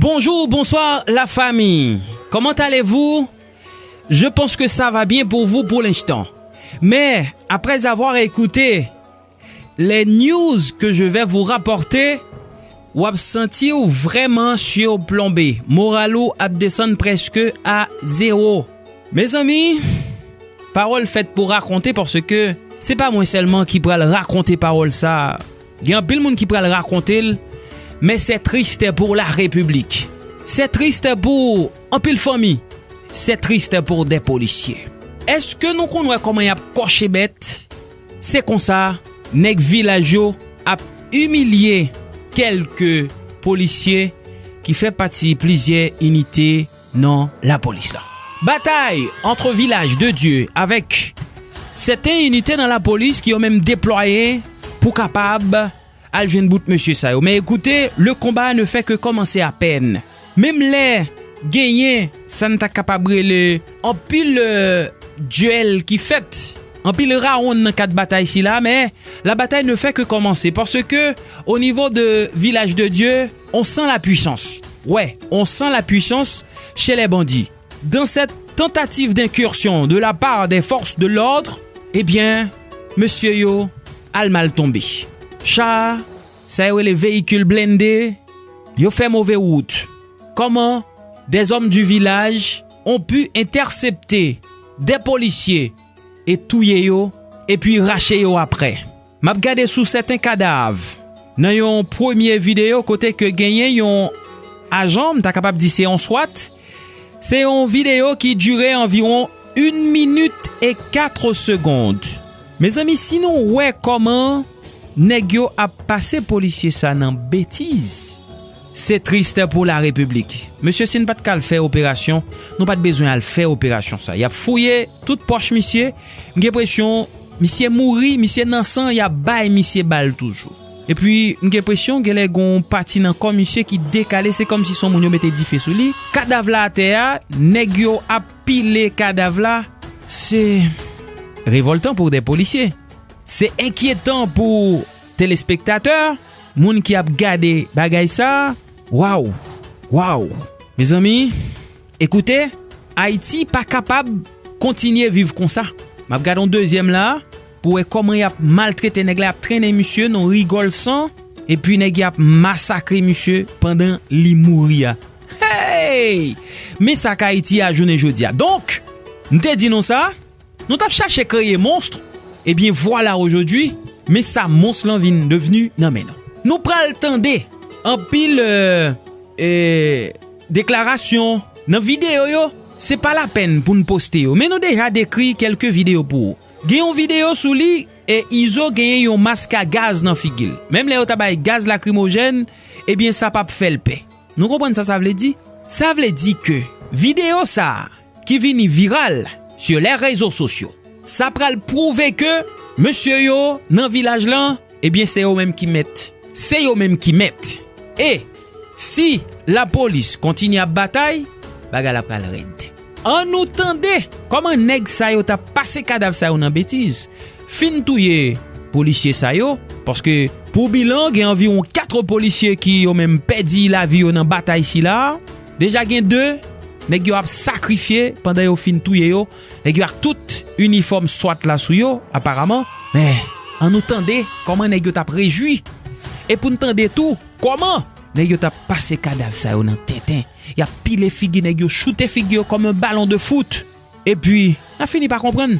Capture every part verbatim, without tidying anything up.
Bonjour, bonsoir la famille. Comment allez-vous? Je pense que ça va bien pour vous pour l'instant. Mais après avoir écouté les news que je vais vous rapporter, w ap santi w vrèman surplombe. Moral ou ap desann prèske a zewo. Mezanmi, pawòl fèt pou rakonte, paske se pa mwen sèlman ki pral rakonte pawòl sa a. Gen anpil moun ki pral rakonte l, mais c'est triste pour la République. C'est triste pour anpil fanmi. C'est triste pour des policiers. Èske nou konn wè kòman y ap kòche bèt? Se konsa, nèg vilaj yo ap imilye kèlke polisye ki fè pati plizyè inite nan lapolis la. Batay entre Village de Dieu avec certaines unités dans la police ki yo menm deplwaye pou kapab al jwenn bout mesye sa yo. Men ekoute, le combat ne fait que commencer à peine. Menm lè genyen sa n ta kapab rele anpil, euh, duel ki fèt, anpil rawonn nan kad batay sila, men la bataille ne fait que commencer, paske au niveau de Village de Dieu, on sent la puissance. Ouais, on sent la puissance chez les bandits. Dans cette tentative d'incursion de la part des forces de l'ordre, ebyen, mesye yo al mal tonbe. Cha, sa yo rele veyikil blende, yo fè move wout. Comment des hommes du village ont pu intercepter des policiers et touye yo, epi rache yo apre. M ap gade sou sèten kadav nan yon premye videyo kote ke genyen yon ajan, m ta kapab di se yon swat. Se yon videyo ki dire anviwon une minute et quatre secondes. Mezanmi, si nou wè kòman nèg yo ap pase polisye sa nan betiz, c'est triste pour la République. Mesye, si n pa t ka al fè operasyon, nou pa t bezwen al fè operasyon sa. Y ap fouye tout pòch misye. M gen enpresyon misye mouri, misye nan san, y ap bay misye bal toujou. Epi, m gen enpresyon genlè gen yon pati nan kò misye ki dekale, se kòmsi se yon moun yo mete dife sou li. Kadav la atè a, nèg yo ap pile kadav la. Se revòltan pou de polisye. Se enkyetan pou telespektatè, moun ki ap gade bagay sa. Waw, waw. Mezanmi, ekoute, Ayiti pa kapab kontinye viv konsa. M ap gade yon dezyèm la, pou wè kòman y ap maltrete nèg la, y ap trennen misye nan rigòl san, epi nèg y ap masakre misye pandan li mouri a. Hey! Men sa k Ayiti a jounen jodi a. Donk, m te di nou sa, nou t ap chache kreye monstr, ebyen vwala ojodwi, men sa monstr lan vin devni nan men nou. Nou pral tande anpil, euh, euh, deklarasyon nan videyo yo, se pa lapèn pou n poste yo, men nou deja dekri kèlke videyo pou ou. Gen yon videyo sou li, e Izo genyen yon mask a gaz nan figi l. Menm lè yo ta bay gaz lakrimojèn, ebyen sa p ap fè l pè. Nou konprann sa sa vle di? Sa vle di ke videyo sa a ki vini viral sur les réseaux sociaux, sa pral pwouve ke mesye yo nan vilaj lan, ebyen, se yo menm ki mèt. Se yo menm ki mèt. E si lapolis kontinye ap batay, bagay la pral rèd. Ann nou tande kòman nèg sa yo t ap pase kadav sa yo nan betiz, fin touye polisye sa yo, paske pou bilan, gen anviwon kat polisye ki yo menm pèdi lavi yo nan batay sila a. Deja gen de nèg yo ap sakrifye pandan yo fin touye yo. Nèg yo ak tout inifòm swat la sou yo, aparaman. Men, ann nou tande kòman nèg yo t ap rejwi. E pou n tande tou, kòman nèg yo t ap pase kadav sa yo nan tenten. Y ap pile figi nèg yo, choute figi yo kòm yon balon de fout. Epi, n a fini pa konprann.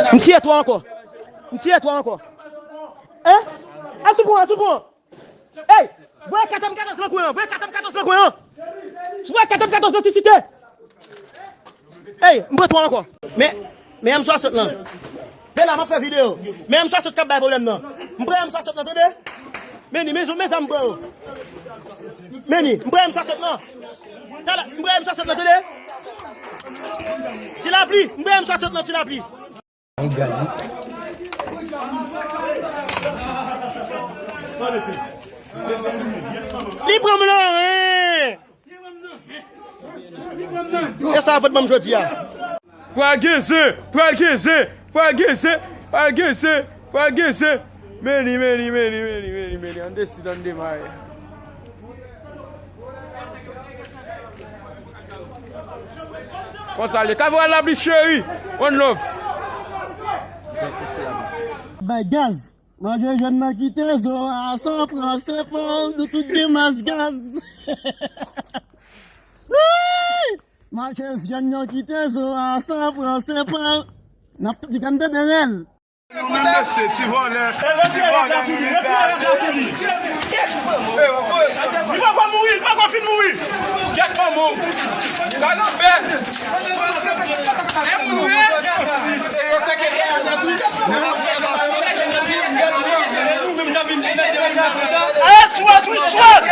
M tiye twa ankò. M tiye twa ankò. Hein? Asou pran, asou pran. Hey! Voye kat M katòz nan kwen an, voye kat M katòz nan kwen an. Voye kat M katòz nan ti site. Hey, m pran twa ankò. Men, men M swasant lan. Men la, m ap fè videyo. Men M swasant k ap bay pwoblèm nan. M pran M swasant lan, tande? Men ni, men, men zam m pran yo. Men ni, m pran M swasant lan. Tala, m pran M swasant lan, tande? Ti lapli, m pran M swasant lan, ti lapli. Li pran m nan ren. E sa pot ban m jodi a. Pral gen zen, pral gen zen, pral gen zen, pral gen zen, pral gen zen. Meni, meni, meni, meni, meni, meni. Ann desid, ann demare. Ansalye Kavwal Labli cheri, one love. Bay gaz. Malgre jèn nan kite zo a san pran sepan, nou tout gen mas gaz. Malgre jèn nan kite zo a san pran sepan, n ap di gade de rèl. Nou menm mesye, ti vòlè, ti vòlè, nou menm. Li poko mouri, li poko fin mouri. Kèt manman w. Kanabè. Aswat, aswat.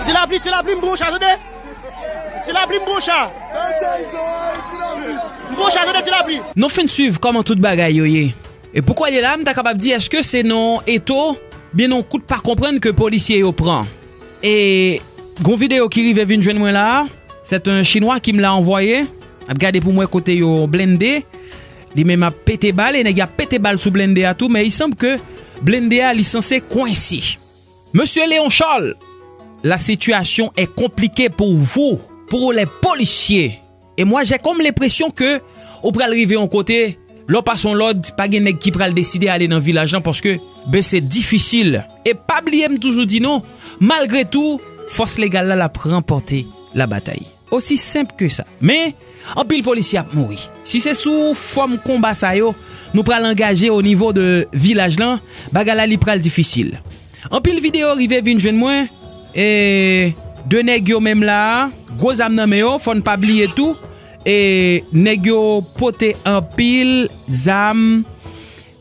Ti Lapli, Ti Lapli, m pran w cha, tande. Ti Lapli, m pran w cha. M pran w cha, tande, Ti Lapli. Nou fin swiv kòman tout bagay yo ye. E pou kounye la, m ta kapab di, èske se nan eto, byen nan kout pa konprann ke polisye yo pran? E gon videyo ki rive vin jwenn mwen la, c'est un Chinois qui me l'a envoyé. Ap gade pou mwen kote yo blende. Li menm ap pete bal, e nèg y ap pete bal sou blende a tou, men il semble que blende a li sanse kwense. Monsieur Léon Charles, la situation est compliquée pour vous, pour les policiers. Et moi, j'ai comme l'impression que ou pral rive yon kote, lè w pase yon lòd, pa gen nèg ki pral deside ale nan vilaj lan paske, ben, se difisil. E pa bliye m toujou di nou, malgre tou, fòs legal la, l ap ranpòte labatay. Osi senp ke sa. Men, anpil polisye ap mouri. Si se sou fòm konba sa yo, nou pral angaje o nivo de vilaj lan, bagay la li pral difisil. Anpil videyo rive vin jwenn mwen, e de nèg yo menm la, gwo zam nan men yo, fò n pa bliye tou, e nèg yo pote anpil zam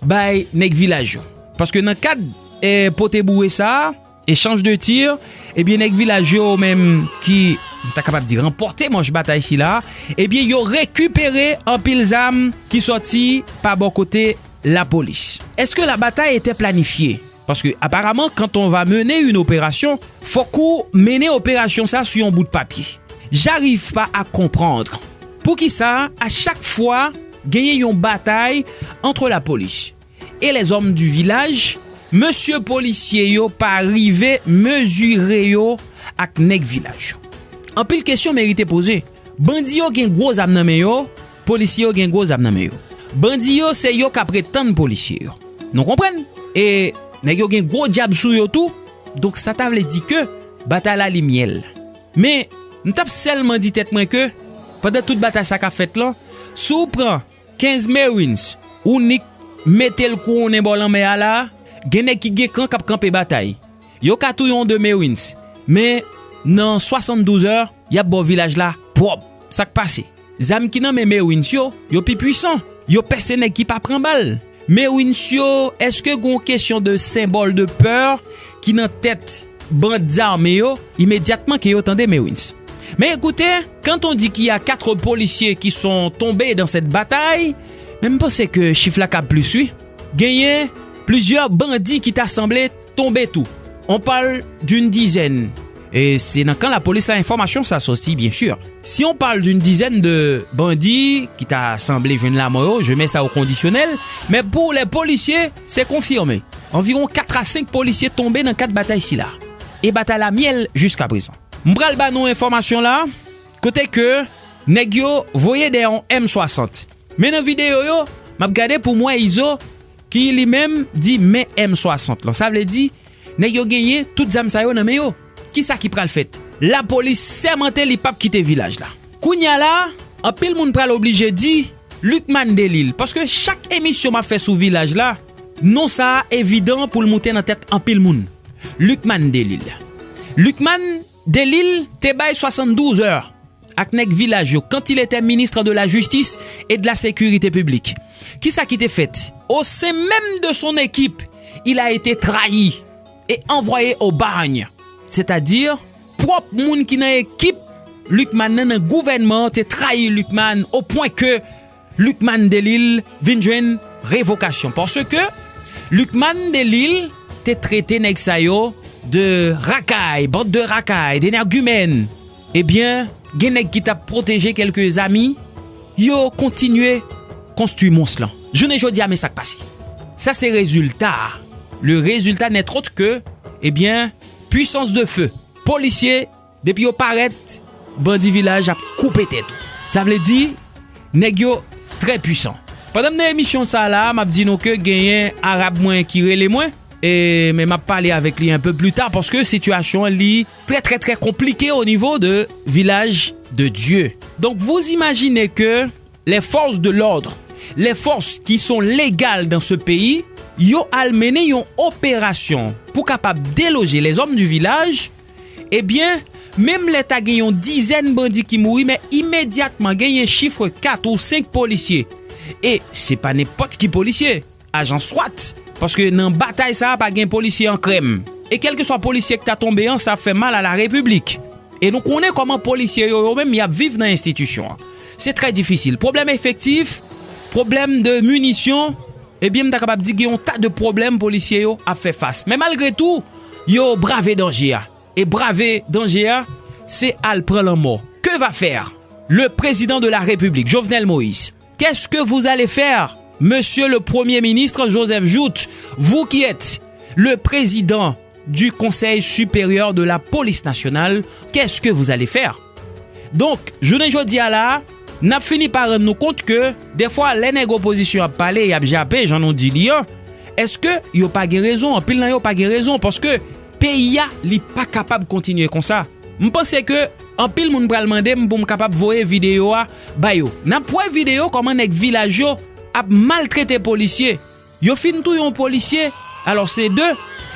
bay nèg vilaj yo. Paske nan kad, e, pote boure sa, echanj de tir, ebyen, nèg vilaj yo menm ki, m ta kapab di, ranpòte manch batay sila, ebyen, yo rekipere anpil zam ki sòti pa bò kote lapolis. Est-ce que la bataille était planifiée? Paske, aparaman, quand on va mener une opération, fòk ou mennen operasyon sa sou yon bout papye. J'arrive pas à comprendre poukisa, à chaque fois, genyen yon batay entre la police et les hommes du village, mesye polisye yo pa rive mezire yo ak nèg vilaj yo. Anpil kesyon merite poze. Bandi yo gen gwo zam nan men yo, polisye yo gen gwo zam nan men yo. Bandi yo, se yo k ap ret tann polisye yo. Nou konprann? E nèg yo gen gwo djab sou yo tou. Donk, sa ta vle di ke batay la li myèl. Men, m t ap sèlman di tèt mwen ke, pandan tout batay sa k ap fèt lan, si w pran kenz Marines, ou nik mete l kouwonnen bò lanmè a la, gen nèg ki gen kan k ap kanpe batay. Yo ka touye yon de Marines, men nan swasanndouz è, y ap ba w vilaj la pwòp. Sa k pase? Zam ki nan men Marines yo, yo pi pwisan. Yo pèse nèg ki pa pran bal. Marines yo, èske gon kesyon de senbòl de pè ki nan tèt band zame yo, imedyatman ke yo tande Marines? Mais écoutez, quand on dit qu'il y a quatre policiers qui sont tombés dans cette bataille, men m panse ke chif la kab plis, wi. Genyen plizyè bandi ki ta sanble tonbe tou. On parle d'une dizaine. E se nan kan lapolis la enfòmasyon sa sòti, byen si. Si on parle d'une dizaine de bandits ki ta sanble jwenn lanmò yo, je mets ça au conditionnel, men pou lè polisye, se konfime. Anviwon kat a senk polisye tonbe nan kad batay sila. E batay la myèl jiskaprezan. M pral ba nou enfòmasyon la, kote ke nèg yo voye dèyè yon M swasant. Men nan videyo yo, m ap gade pou m wè Izo ki li menm di men M swasant lan. Sa vle di, nèg yo genyen tout zam sa yo nan men yo. Kisa ki pral fèt? Lapolis sèmante li p ap kite vilaj la. Kounya la, anpil moun pral oblije di Lucmane Delille, paske chak emisyon m ap fè sou vilaj la, non sa a evidan pou l moute nan tèt anpil moun. Lucmane Delille. Lucmane Delille te bay swasanndouz è ak nèg vilaj yo quand il était ministre de la Justice et de la Sécurité Publique. Kisa ki te fèt? Au sein même de son équipe, il a été trahi et envoyé au bagne. Sètadi, pwòp moun ki nan ekip Lucmane nan, nan gouvènman an te trayi Lucmane o pwen ke Lucmane Delille vin jwenn revokasyon. Paske Lucmane Delille te trete nèg sa yo de rakay, bande de rakay, d'énergumène. Ebyen, gen nèg ki t ap pwoteje kèlke zami, yo kontinye konstwi mons lan. Jounen jodi a, men sa k pase. Sa se rezilta a. Le résultat n'est autre que, ebyen, puissance de feu. Polisye, depi yo parèt, bandi vilaj ap koupe tèt ou. Sa vle di, nèg yo trè pwisan. Pandan m nan emisyon sa la, m ap di nou ke genyen Arab mwen ki rele mwen, e, men m ap pale avèk li un peu plus tard, paske sitiyasyon an li trè, trè, trè konplike au niveau de Village de Dieu. Donc, vous imaginez que les forces de l'ordre, les forces qui sont légales dans ce pays, yo al mennen yon operasyon pou kapab deloje les hommes du village, ebyen, menm lè ta gen yon dizèn bandi ki mouri, men imedyatman genyen chif kat ou senk polisye. E se pa nenpòt ki polisye, ajan swat, paske nan batay sa a pa gen polisye an krèm. E kèlkeswa polisye ki ta tonbe an, sa ap fè mal a la repiblik. E nou konnen kòman polisye yo, yo menm, y ap viv nan enstitisyon an. Se trè difisil. Pwoblèm efektif, pwoblèm de minisyon, ebyen, m ta kapab di gen yon ta de pwoblèm polisye yo ap fè fas. Men malgre tou, yo brave danje a. E brave danje a, se al pran lanmò. Que va faire le président de la République, Jovenel Moïse? Qu'est-ce que vous allez faire, monsieur le Premier ministre Joseph Jouthe, vous qui êtes le président du Conseil supérieur de la police nationale, qu'est-ce que vous allez faire? Donk, jounen jodi a la, n ap fini pa rann nou kont ke, dèfwa, lè nèg opozisyon ap pale, y ap jape, jan nou di li an, èske yo pa gen rezon? Anpil nan yo pa gen rezon, paske peyi a, li pa kapab kontinye konsa. M panse ke anpil moun pral mande m pou m kapab voye videyo a ba yo. N ap wè videyo kòman nèg vilaj yo ap maltrete polisye. Yo fin touye yon polisye, alò se de,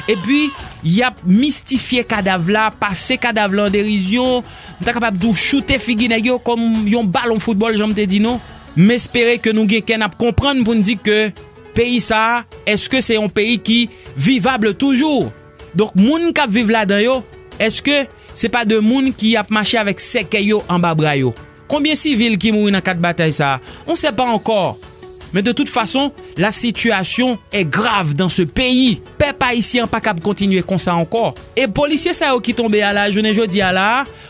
epi y ap mistifye kadav la, pase kadav la an derizyon, m ta kapab di w choute figi nèg yo kòm yon balon foutbòl, jan m te di nou. M espere ke nou gen kè n ap konprann pou n di ke peyi sa a, èske se yon peyi ki vivab toujou? Donk, moun k ap viv ladan yo, èske se pa de moun ki ap mache avèk sèkèy yo anba bra yo? Konbyen sivil ki mouri nan kad batay sa a? On sait pas encore. Men de toute façon, la situation est grave dans ce pays. Pèp ayisyen an pa kab kontinye konsa ankò. E polisye sa yo ki tonbe a la, jounen jodi a la,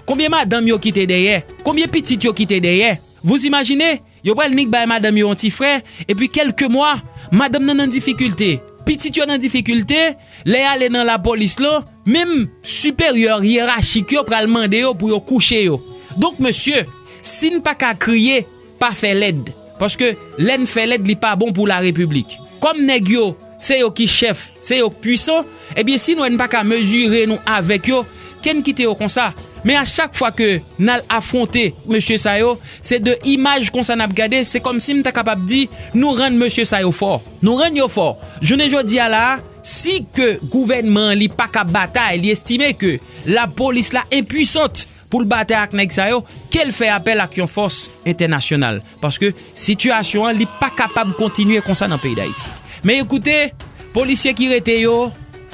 konbyen madanm yo kite dèyè? Konbyen pitit yo kite dèyè? Vous imaginez? Yo pral nik bay madanm yo yon ti frè, epi kèlke mwa, madanm nan nan difikilte. Pitit yo nan difikilte, lè y ale nan lapolis lan, menm siperyè yerachik yo pral mande yo pou yo kouche yo. Donk, mesye, si n pa ka kriye, pa fè lèd. Paske lè n fè lèd, li pa bon pou larepiblik. Kòm nèg yo, se yo ki chèf, se yo k pwisan, ebyen, si nou wè n pa ka mezire nou avèk yo, ke n kite yo konsa. Men a chak fwa ke n al afwonte mesye sa yo, se de imaj konsa n ap gade, se kòmsi m ta kapab di, nou rann mesye sa yo fò. Nou rann yo fò. Jounen jodi a la a, si ke gouvènman an li pa ka batay, li estime ke lapolis la enpwisant pou l batay ak nèg sa yo, ke l fè apèl ak yon fòs entènasyonal. Paske sitiyasyon an, li pa kapab kontinye konsa nan peyi Dayiti. Men ekoute, polisye ki rete yo,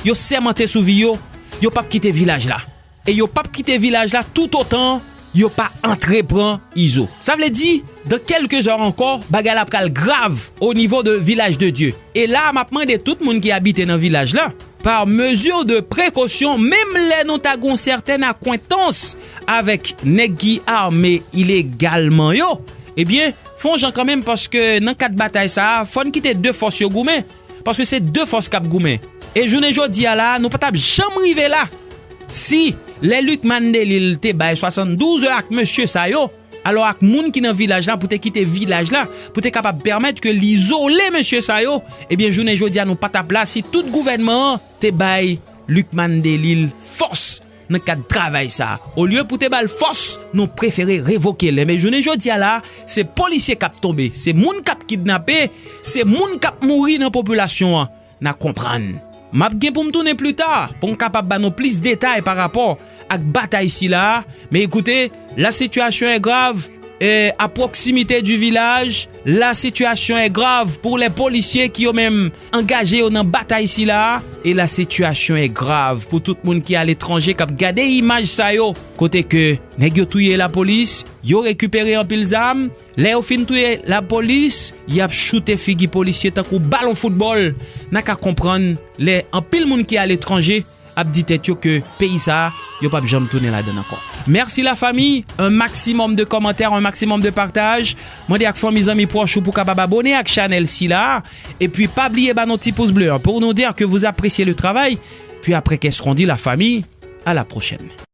yo sèmante sou vi yo, yo p ap kite vilaj la. E yo p ap kite vilaj la toutotan yo pa antre pran Izo. Sa vle di, dans quelques heures encore, bagay la pral grav au niveau de Village de Dieu. E la, m ap mande tout moun ki abite nan vilaj la, par mesure de précaution, menm lè nou ta gon sètèn akwentans avèk nèg ki ame ilegalman yo, ebyen, fè yon jan kanmenm, paske nan kad batay sa a, fò n kite de fòs yo goumen. Paske se de fòs k ap goumen. E jounen jodi a la, nou pa t ap janm rive la si lè Lucmane Delille te bay swasanndouz è ak mesye sa yo, alò ak moun ki nan vilaj la pou te kite vilaj la, pou te kapab pèmèt ke l izole mesye sa yo, ebyen, jounen jodi a, nou pa t ap la si tout gouvènman an te bay Lucmane Delille fòs nan kad travay sa a. Olye pou te ba l fòs, nou prefere revoke l. Men jounen jodi a la, se polisye k ap tonbe, se moun k ap kidnape, se moun k ap mouri nan popilasyon an. N a konprann. M ap gen pou m tounen pli ta, pou m kapab ba nou plis detay pa rapò ak batay sila a. Men ekoute, La situation est grave, euh, à proximité du village. La situation est grave pour les policiers ki yo menm angaje yo nan batay sila a. E la situation est grave pou tout moun ki aletranje k ap gade imaj sa yo, kote ke nèg yo touye lapolis, yo rekipere anpil zam. Lè yo fin touye lapolis, y ap choute figi polisye tankou balon foutbòl. N a ka konprann lè anpil moun ki aletranje ap di tèt yo ke peyi sa a, yo p ap janm tounen ladan l ankò. Mèsi lafami, un maximum de kòmantè, un maximum de pataj. Mande ak fanmi, zanmi, pwòch ou pou kapab abone ak chanèl sila a. Epi pa bliye ba nou ti pous ble an pou nou dir ke vous appréciez le travail. Puis après, qu'est-ce qu'on dit, la famille? À la prochaine.